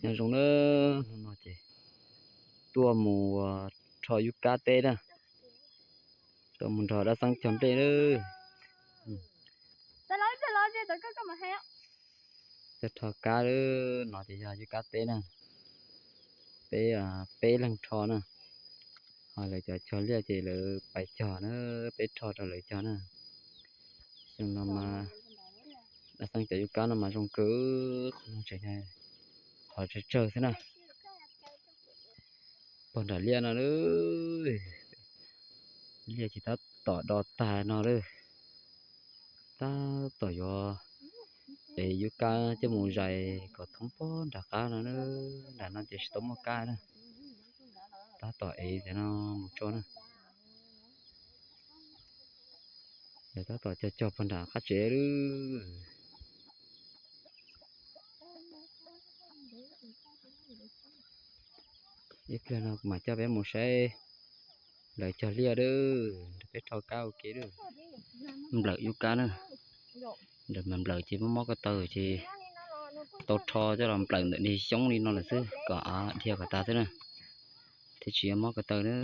Nyob zoo na, hnub no ces tuaj mus rho yub kab teb na, tuaj mus nrog dab xeeb cog nplej na. Cog rho kab no ces yog yub kab teb na, peb, peb leeg rho na, ho lawv cov cog liaj ces lawv pais cog na, peb rho rau lawv cog na. Xyoo no mas dab xeeb cov yub kab no mas zoo kawg, qhov no tseem qhov tsawg tsawg xwb na. Pog nram liaj no, liaj ces tab tom do tag no lawm. Tab tom yuav ev yub kab coj mus zais kom thoob pog nram qab no na. Nram no ces tsis tau muaj kab na, tab tom ev ntawm no mus tso na. Tab tom cog cog pog nram qab tsev lawm. Ib pliag no kuv mam coj peb mus saib lawv cog liaj lawm, peb rho kab ua ke lawm. Nplawm yub kab na, nplawm mas nplawm ces muab mob ko taw ces tau rho coj los nplawm ntawm niag xyoob li no lawm xwb kom av dhia kom tas xwb na, thiaj tsis mob ko taw na.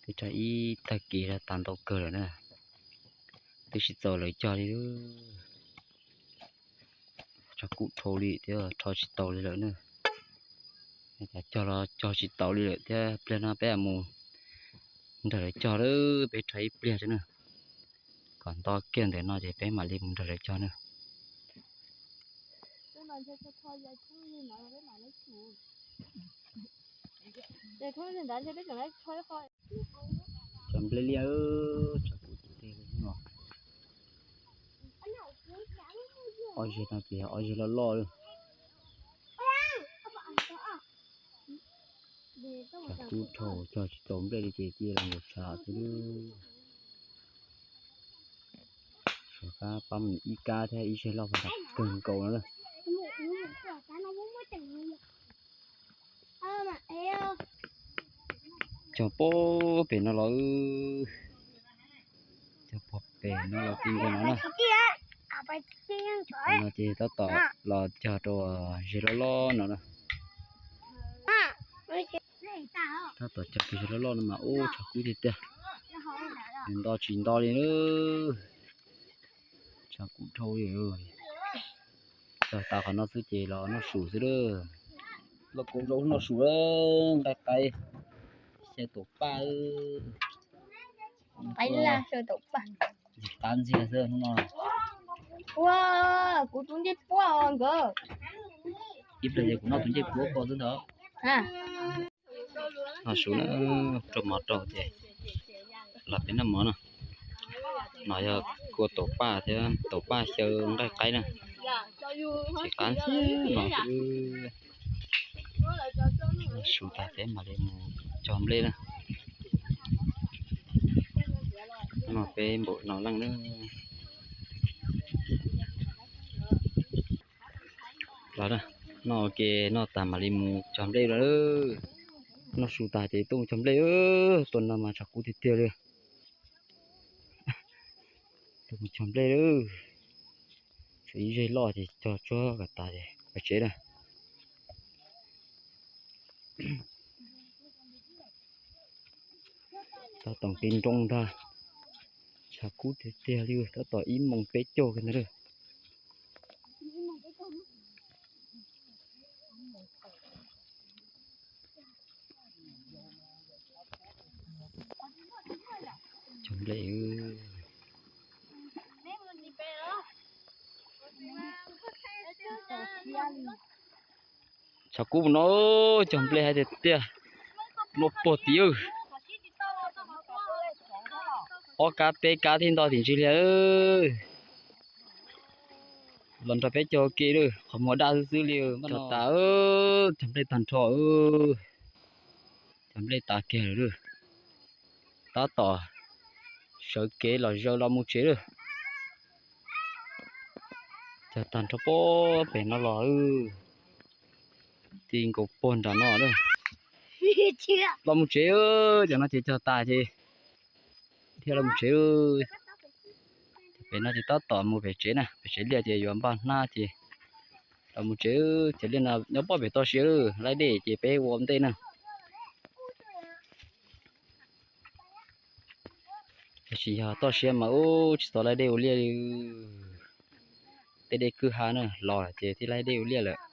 Twb rho ib tag kis rau tas ntau kawg lawm na, twb tsis txaus lawv cog li. Tshav kub dhau li thiab rho tsis tau li lawm na. Cov cog los cog tsis tau li lawm thiab, pliag no peb mus nrog lawv cog lawm, peb rho ib pliag thiab na, kom nto kiag ntawm no ces peb mam li mus nrog lawv cog na. Cog nplej liaj, tshav kub tiag tiag li no. Ob zeg no ces yog ob zeg loj loj li. Tshav kub dhau cog tsis tau nplej li ces cia los nkaum tshav xwb. Sov kab pab mus ib kab thiab ib zeg loj pog nram kawg nkaus no lawm. Cog puag pem no los, cog puag pem no los ti nkaus no na. No ces tab tom los cog rau zeg loj loj no na. Tab tom cog kiag zeg loj loj no mas ub tshav kub tiag tiag, nto tsis nto li na. Tshav kub dhau li. Cog tas qhov no xwb ces los noj su xwb lawm. Los kuv zaum noj su lawm, nqaij qaib, xyaw taum paj. Qab ntxiag xwb hnub no. Ua, kuv tus ncej puab nkawd. Ib pliag ces kuv noj tus ncej puab ko xwb ntag. Noj su na, rau mov rau ces los peb noj mov no. No yog kua taum paj thiab taum paj xyaw nqaij qaib na. Ces qab ntxiag no xwb. Su tag peb mam li mus cog nplej na. No peb npaum no leej na. Los na, noj ua ke noj tas mam li mus cog nplej lawm. Noj su tas ces tuaj mus cog nplej. Tuaj no mas tshav kub tiag tiag li. Tuaj mus cog nplej lawm. Tshuav ib zeg loj ces cog tsuag kom tas ces pais tsev na. Tab tom nqis nroo ntag. Tshav kub tiag tiag li, tab tom ib moos peb caug kiag ntag lawm. Cog nplej. Tshav kub no cog nplej hais tiag tiag, no puag tim. Ob kab peb kab thiab nto tim ntsis li. Los nrog peb cog ua ke lawm, qhov muag daj xwb xwb li. Cog tas, cog nplej tag nrho. Cog nplej tas kiag lawm. Tab tom sawv kev los zaws los mus tsev lawm. Cog tag nrho puag pem no los, ti nkaus puag nram no lawm. Los mus tsev, cov no ces cog tas ces thiaj los mus tsev. Pem no ces tab tom mus pem tsev na, pem tsev liaj ces yuav npaj hnab ces Los mus tsev, cov liaj no nyob pem toj siab, laij dej ces peb ua ntej na. Tab sis yog toj siab mas ub tsis txaus laij dej ua liaj li. Tej dej kwj ha na, los ces thiaj laij dej ua liaj lawm.